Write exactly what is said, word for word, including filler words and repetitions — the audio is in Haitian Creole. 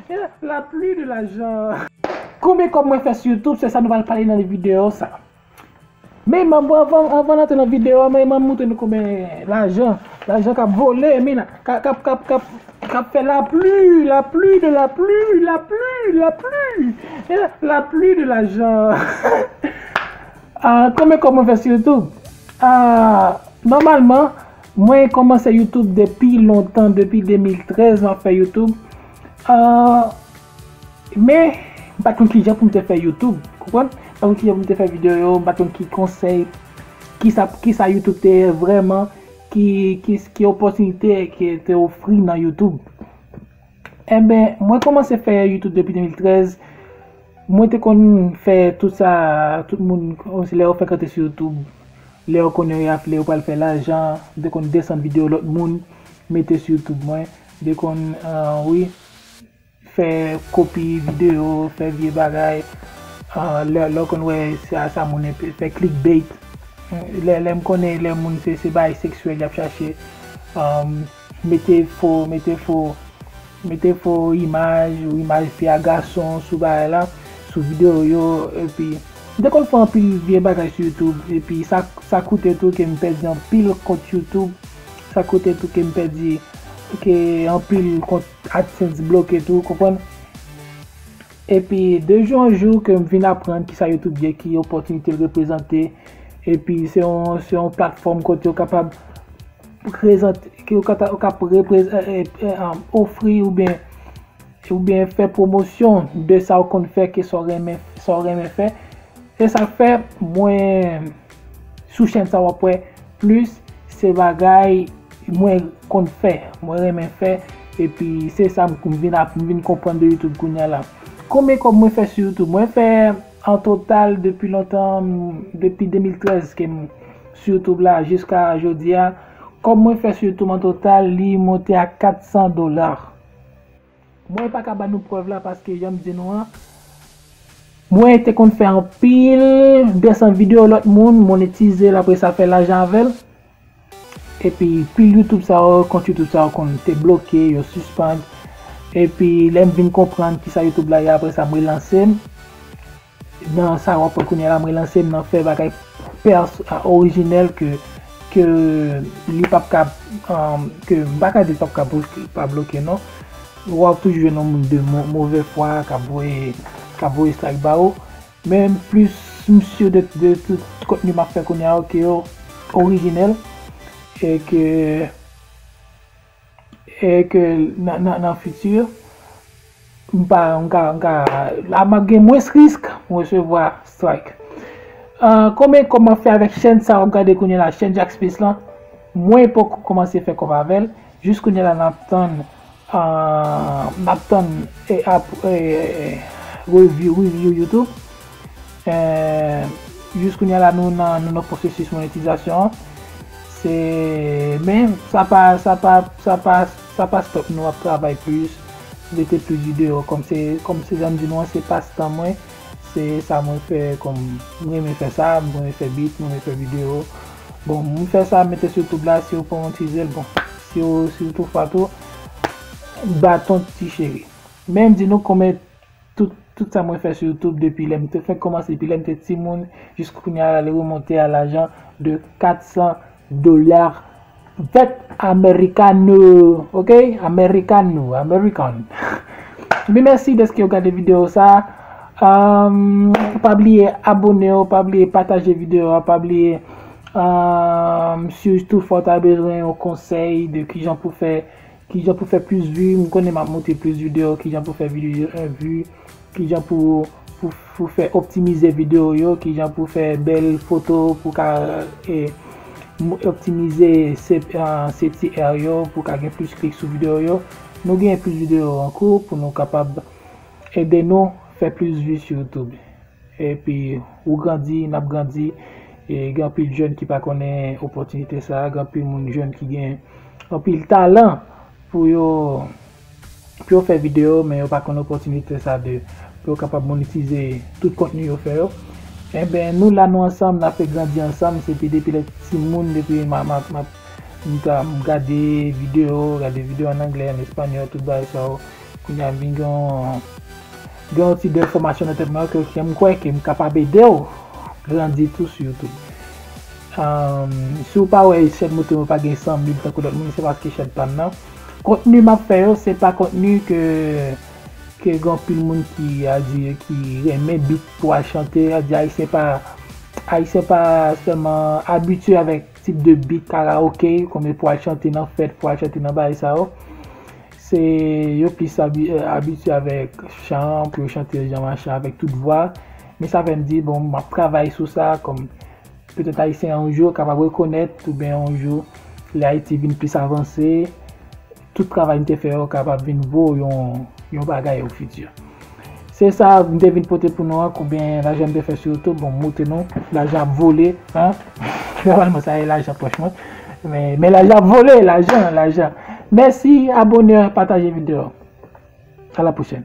La pluie de l'argent. Konbyen kòb mwen fè sou YouTube, se sa nou pral pale nan videyo sa. Men mwen, bon, anvan, anvan n antre nan videyo a, mwen, mwen montre nou konbyen lajan, lajan k ap vole, men la, k ap, k ap, k ap, k ap, k ap fè la pluie, la pluie de la pluie, la pluie, la pluie. La pluie de l'argent. Ah, konbyen kòb mwen fè sou YouTube? Ah, nòmalman, mwen kòmanse YouTube depi lontan, depi de mil trèz m ap fè YouTube. Ah, men, m pa t konn kijan pou m te fè YouTube, konprann? M pa t konn kijan pou m te fè videyo yo, m pa t konn ki konsèy, kisa, kisa YouTube te ye vrèman, ki, ki, ki opòtinite ke te ofri nan YouTube. Enben, mwen kòmanse fè YouTube depi de mil trèz. Mwen te konn fè tout sa, tout moun, kòmsi lè yo frekante sou YouTube, lè yo konnen yo, lè yo pral fè lajan, m te konn desann videyo lòt moun, mete sou YouTube mwen. M te konn, ah, wi, fè kopi videyo, fè vye bagay. Ah, lè, lè w konn wè sa, sa moun enpe fè clickbait. Lè, lè m konnen lè moun se, se bagay seksyèl y ap chache. Ah, mete fo, mete fo, mete fo imaj ou imaj fi a gason sou bagay la, sou videyo yo, epi m te konn fè anpil vye bagay sou YouTube, epi sa, sa koute tou ke m pèdi anpil kont YouTube, sa koute tou ke m pèdi, ke anpil kont AdSense bloke tou, konprann? Epi, de jou an jou ke m vin aprann kisa YouTube ye, ki opòtinite l reprezante, epi se yon, se yon platfòm kote w kapab prezante, ke w ka, w ka reprezante, ofri oubyen, oubyen fè pwomosyon de sa w konn fè, ke sa w renmen, sa w renmen fè. E sa k fè mwen sou chèn sa w ap wè plis se bagay mwen konn fè, mwen renmen fè, epi se sa m vin ap, m vin konprann de YouTube kounye a la. Konbyen kòb mwen fè sou YouTube? Mwen fè an total depi lontan, depi de mil trèz ke m sou YouTube la jiska jodi a, kòb mwen fè sou YouTube an total, li monte a kat san dola. Mwen pa ka ba nou prèv la paske jan m di nou an, mwen te konn fè anpil desann videyo lòt moun, monetize l, apre sa fè lajan avè l. Epi pil YouTube sa yo, kont YouTube sa yo konn te bloke, yo sispann. Epi lè m vin konprann kisa YouTube la ye, apre sa m relanse m. Nan sa w ap wè kounye a la, mwen lanse m nan fè bagay pès-, a, orijinèl ke, ke li p ap ka, um, ke m pa ka di l p ap ka bloke, pa bloke non. W ap toujou jwenn yon moun de mo-, move fwa k ap voye, k ap voye strike ba ou. Men m plis m si de, de tout kontni m ap fè kounye a yo ke yo orijinèl. E ke e ke nan, nan, nan fiti, m pa, m ka, m ka, la m ap gen mwens risk pou m resevwa strike. Ah, konbyen kòb m ap fè avèk chèn sa w ap gade kounye a la, chèn Jackspace lan? Mwen poko kòmanse fè kòb avè l. Jis kounye a la, n ap tann, ah, n ap tann, e, ap, e, review, review YouTube. Eh, jis kounye a la, nou nan, nou nan pwosesis monetizasyon an. Se, men, sa pa, sa pa, sa pa, sa pa stop nou ap travay plis, mete plis videyo. Kòm se, kòm se jan m di nou an, se pastan mwen. Se sa mwen fè, kòm m renmen fè sa, m renmen fè beat, m renmen fè videyo. Bon, m fè sa, mete sou YouTube la, si w pa monetize l, bon. Si w, si w tou fwa tou, baton ti cheri. Men m di nou konbyen tout, tout sa mwen fè sou YouTube depi lè m te fèk kòmanse, depi lè m te timoun, jis kounye a la, li remonte a lajan de kat san dola vèt amerikano, ok? Amerikano, American. Men mèsi dèske w gade videyo sa. Um, pa bliye abone w, pa bliye pataje videyo a, pa bliye, um, si toutefois w ta bezwen yon konsèy de kijan pou fè kijan pou fè plis vi, m konnen m ap montre plis videyo, kijan pou fè videyo, eh, vi, kijan pou, pou, pou fè optimize videyo yo, kijan pou fè bèl foto, pou ka, eh, m-, optimize C-, ah, C T R yo, pou ka gen plis klik sou videyo yo. Nou gen plis videyo an kou pou nou kapab ede nou fè plis vi sou YouTube. Epi ou grandi, n ap grandi. E gen anpil jèn ki pa konnen opòtinite sa a, gen anpil moun jèn ki gen anpil talan pou yo, pou yo fè videyo, men yo pa konn opòtinite sa de pou yo kapab monetize tout kontni yo fè yo. Enben, nou la, nou ansanm, n ap fè grandi ansanm. Se te depi lè timoun, depi m a, m a, m a, m ta, m gade videyo, gade videyo an anglè, an espanyòl, tout bagay sa yo. Kounye a m vin gen yon, gen yon ti de enfòmasyon nan tèt mwen ke, ke m kwè ke m kapab ede w grandi tou sou YouTube. Um, si w pa wè chèn moute mwen pa gen san mil tankou lòt moun, se paske chèn pa m nan. Kontni m ap fè yo, se pa kontni ke, ke gen anpil moun ki, a di, ki renmen beat pou al chante, a di, Ayisyen pa, Ayisyen pa sèlman abitye avèk tip de beat karaoke, kòm pou al chante nan fèt, pou al chante nan bagay sa yo. Se, yo plis abi-, abitye avèk chan, pou yo chante jan machan avèk tout vwa. Men sa fè m di, bon, m ap travay sou sa, kòm petèt Ayisyen yon jou kapab rekonèt, oubyen yon jou, lè Ayiti vin plis avanse, tout travay m te fè yo kapab vin vo yon, yon bagay o fiti. Se sa m te vin pote pou nou an, konbyen lajan m te fè sou YouTube, bon, m montre nou, lajan ap vole, hein? Nòmalman, sa e lajan pòch mwen. Men, men lajan ap vole, lajan, lajan. Mèsi, abone, pataje videyo. A la pwochèn.